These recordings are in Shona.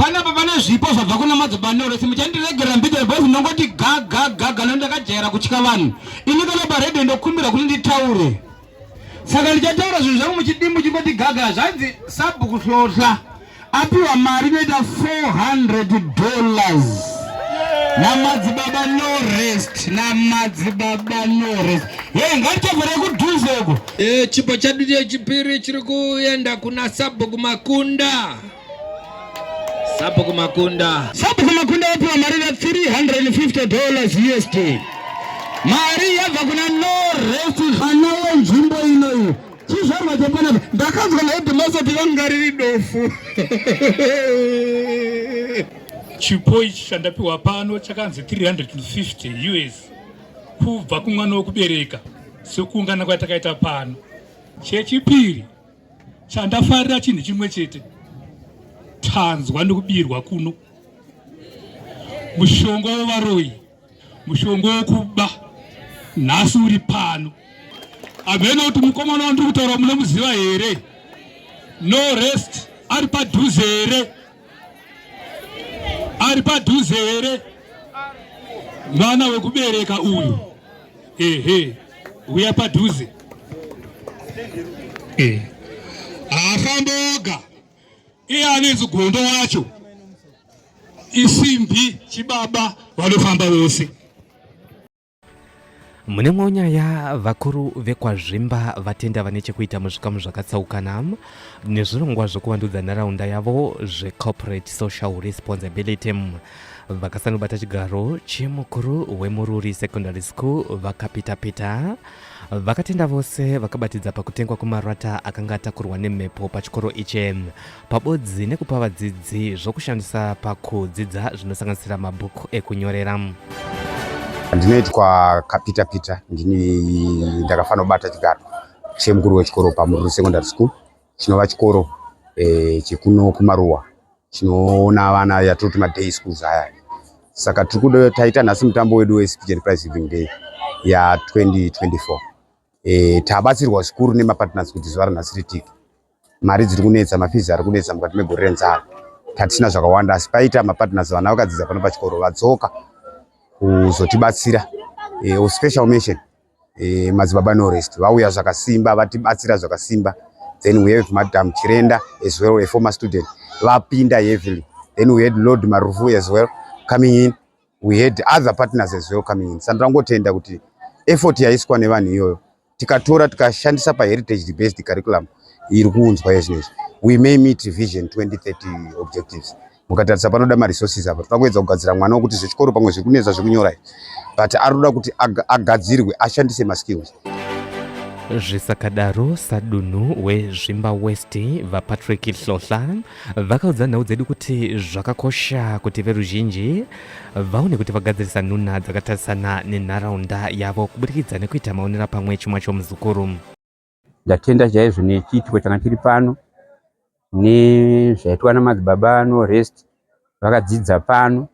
Panapa pane zvipo zvabva kuna madzibaba Norest. Muchandiregerera mbijana because ndongoti ga ga ga ga ndakajaira kutya vanhu. Ini kana paredhiyo ndokumbira kuti nditaure. Saka ndichataura zvinhu zvangu muchidimbu chingoti gaga. Zvanzi sabhuku Hlohla apiwa mari inoita 400 dollars namadzibaba Norest, namadzibaba Norest. Hey, ngatichovhere kudhuze uko. E, chipo chedu chechipiri chiri kuenda kuna sabhuku Makunda. Sabhuku Makunda. Sabhuku Makunda wapiwa mari ya 350 dollars USD. Mari yabva kuna Norest mwana wenzvimbo inoyi. Chizvarwa chepanapa. Ndakanzwa naheadmaster kuti vanga riri dofu. Chipo ichi chandapiwa pano chakanzi 350 US kubva kumwana wekubereka sekuungana kwatakaita pano. Chechipiri chandafarira chinhu chimwe chete, tanzwa nekubirwa kuno, mushonga wevaroyi, mushonga wekuba nhasi uri pano. Hameno kuti mukomana wandiri kutaura munomuziva here? No rest ari padhuze here? Ari padhuze here? Mwana wekubereka uyu, ehe, uya padhuze. Eh, haafambe oga, iye ane zigondo wacho, isimbi chibaba, vanofamba vose. Mune imwewo nyaya, vakuru vekwaZvimba vatenda vane chekuita muzvikamu zvakatsaukana nezvirongwa zvekuvandudza nharaunda yavo zveCorporate Social Responsibility. Vakasanobata chigaro chemukuru weMururi Secondary School VaKapita Peter vakatenda vose vakabatidza pakutengwa kwemarata akanga atakurwa nemhepo pachikoro ichi pabodzi nekupa vadzidzi zvokushandisa pakudzidza zvinosanganisira mabhuku ekunyorera. Ndinoitwa Kapita Peter, ndini ndakafanira kubata chigaro chemukuru wechikoro paMururi Secondary School, chinova chikoro eh, chekuno kumaruwa chinoona vana yatoti maday schools aya. Saka tiri kuda taita nhasi mutambo wedu wespeech and prize giving day ya 2024. Eh, tabatsirwa zvikuru nemapartners kuti zuva ranhasi ritike. Mari dziri kunetsa, mafizi ari kunetsa mukati megore renzara, tatisina zvakawanda, asi paita mapartners, vana vakadzidza pano pachikoro vadzoka kuzotibatsira. E, special mention e, madzibaba Norest vauya zvakasimba, vatibatsira zvakasimba. Then we have Madam Chirenda as well, a former student, vapinda heavily. Then we had Lord Marufu as well coming in. We had other partners as well coming in. Saka ndangotenda kuti effort yaiswa nevanhu iyoyo tikatora tikashandisa paheritage based curriculum iri kuunzwa yezvinezvi, we may meet Vision 2030 objectives. Mukatarisa panoda maresources apa, toda kuedza kugadzira mwana wekuti zvechikoro pamwe zviri kunetsa zvekunyora, but ari kuda kuti agadzirwe ashandise maskills. Zvisakadaro, sadunhu weZvimba West VaPatrick Hlohla vakaudza nhau dzedu kuti zvakakosha kuti veruzhinji vaone kuti vagadzirisa nhunha dzakatarisana nenharaunda yavo kuburikidza nekuita maonera pamwe chimwa chomuzukuru. Ndatenda chaizvo nechiitiko changa chiri pano nezvaitwa namadzibaba Norest. Vakadzidza pano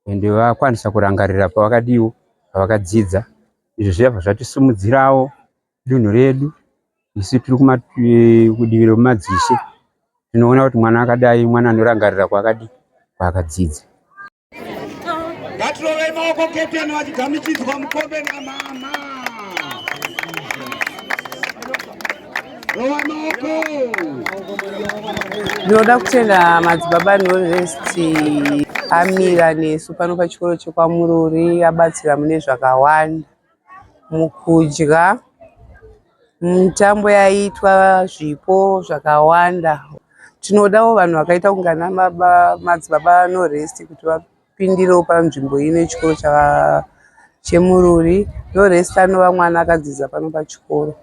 ende vakwanisa kurangarira pavakadiwo pavakadzidza. Izvi zvabva zvatisimudzirawo dunhu redu. Isu tiri kudivi remadzishe, tinoona kuti mwana akadai mwana anorangarira kwaakadi kwaakadzidza. Ngatirovei maoko captain vachigamichidzwa mukombe namama. Rova maoko. Ndinoda kutenda madzibaba Norest amira nesu pano pachikoro chekwaMururi, abatsira mune zvakawanda mukudya, mitambo yaitwa, zvipo zvakawanda. Tinodawo vanhu vakaita kunge ana madzibaba Norest kuti vapindirewo panzvimbo ino yechikoro cheMururi. Norest anova mwana akadzidza pano pachikoro,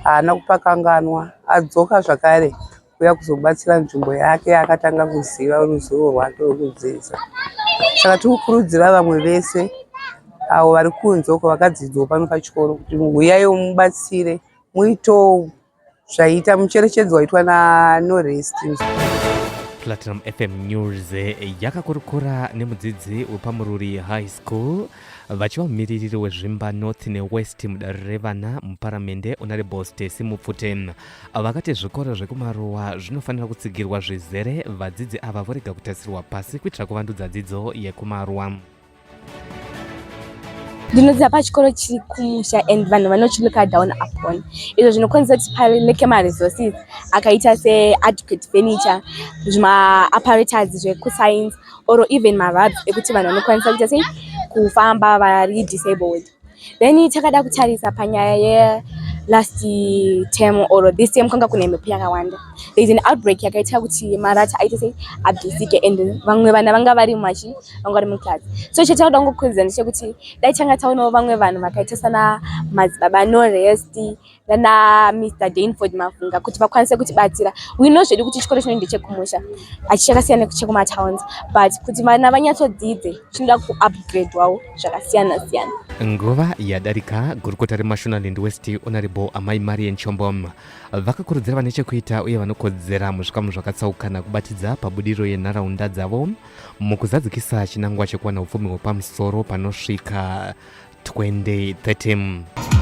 haana kupakanganwa, adzoka zvakare kuuya kuzobatsira nzvimbo yake yaakatanga kuziva ruzivo rwake rwekudzidza. Saka tiri kukurudzira vamwe vese avo vari kunze uko vakadzidzawo pano pachikoro kuti huyaiwo mubatsire muitewo zvaita mucherechedzo waitwa naNorest. Platinum FM News yakakurukura nemudzidzi wepaMururi High School vachiva mumiririri weZvimba North neWest mudare revana muparamende Honorable Stacy Mupfute. Vakati zvikoro zvekumaruwa zvinofanira kutsigirwa zvizere vadzidzi ava vorega kutarisirwa pasi kuitira kuvandudza dzidzo yekumaruwa. Ndinodzidza pachikoro chiri kumusha and vanhu vanochilooka down upon izvo zvinokonzera kuti paleke maresources akaita seadequate furniture, zvimaapparatus zvekuscience or even marabs ekuti vanhu vanokwanisa kuita sei kufamba vari disabled. Then takada kutarisa panyaya yelast term or this term, kwanga kune mhepo yakawanda. There is an outbreak yakaita kuti marata aite sei abvisike and vamwe vana vanga vari machi vanga vari muclass. So chatauda kungokurudzira ndechekuti dai tanga taonawo vamwe vanhu vakaita sana madzibaba Norest nana Mr Danford Mafunga kuti vakwanise kutibatsira. We know zvedu kuti chikoro chino ndechekumusha, hachichakasiyana nechekumatowns, but kuti vana vanyatsodzidze chinoda kuupgradwawo zvakasiyana siyana. Nguva yadarika, gurukota reMashonaland West Honorable Amai Marian Chombo vakakurudzira vane chekuita uye vanokodzera muzvikamu zvakatsaukana kubatidza pabudiriro yenharaunda dzavo mukuzadzikisa chinangwa chekuwana upfumi hwepamusoro panosvika 2030.